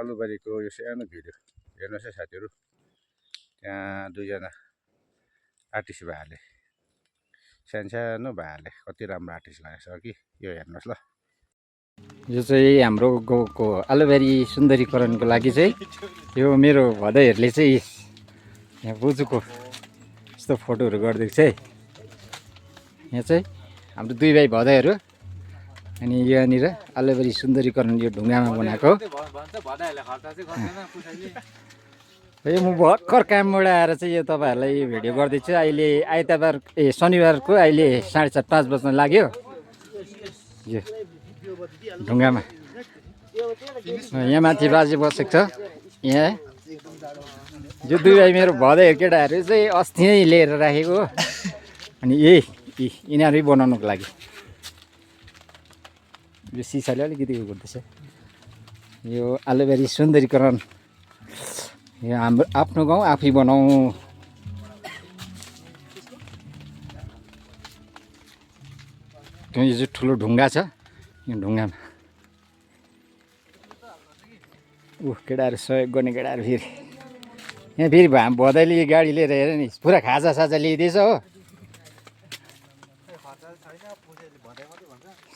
आलुबारीको यो सानो भिडियो हेर्नुहोस् है साथीहरू। त्यहाँ दुईजना आर्टिस्ट भाइहरूले सानो भाइहरूले कति राम्रो आर्टिस्ट लागेको छ कि यो हेर्नुहोस् ल। यो चाहिँ हाम्रो गाउँको आलुबारी सुन्दरीकरणको लागि चाहिँ यो मेरो भदैहरूले चाहिँ यहाँ बोजूको यस्तो फोटोहरू गरिदिएको छ है। यहाँ चाहिँ हाम्रो दुई भाइ भदैहरू अनि यहाँनिर आलुबारी सुन्दरीकरण यो ढुङ्गामा बनाएको। यो म भर्खर कामबाट आएर चाहिँ यो तपाईँहरूलाई यो भिडियो गर्दैछु। अहिले आइतबार शनिबारको अहिले 4:30-5 बज्न लाग्यो। यो ढुङ्गामा यहाँ माथि बाजे बसेको छ। यहाँ यो दुई भाइ मेरो भदैहरू केटाहरू चाहिँ अस्ति नै लिएर राखेको हो। अनि यिनीहरू बनाउनुको लागि यो सिसाले अलिकति उयो गर्दैछ। यो आलुबारी सुन्दरीकरण यो हाम्रो आफ्नो गाउँ आफै बनाऊ। यो चाहिँ ठुलो ढुङ्गा छ। यो ढुङ्गामा केटाहरू सहयोग गर्ने केटाहरू फेरि यहाँ फेरि भदैले गाडी लिएर हेर नि पुरा खाजासाजा ल्याइदिएछ हो।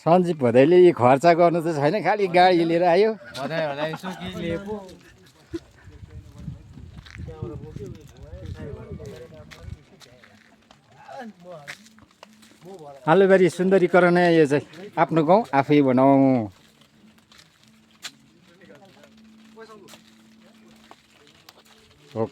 सञ्जीव भदैले खर्च गर्नु त छैन, खालि गाडी लिएर आयो। आलुबारी सुन्दरीकरण यो चाहिँ आफ्नो गाउँ आफै बनाऊ। हो।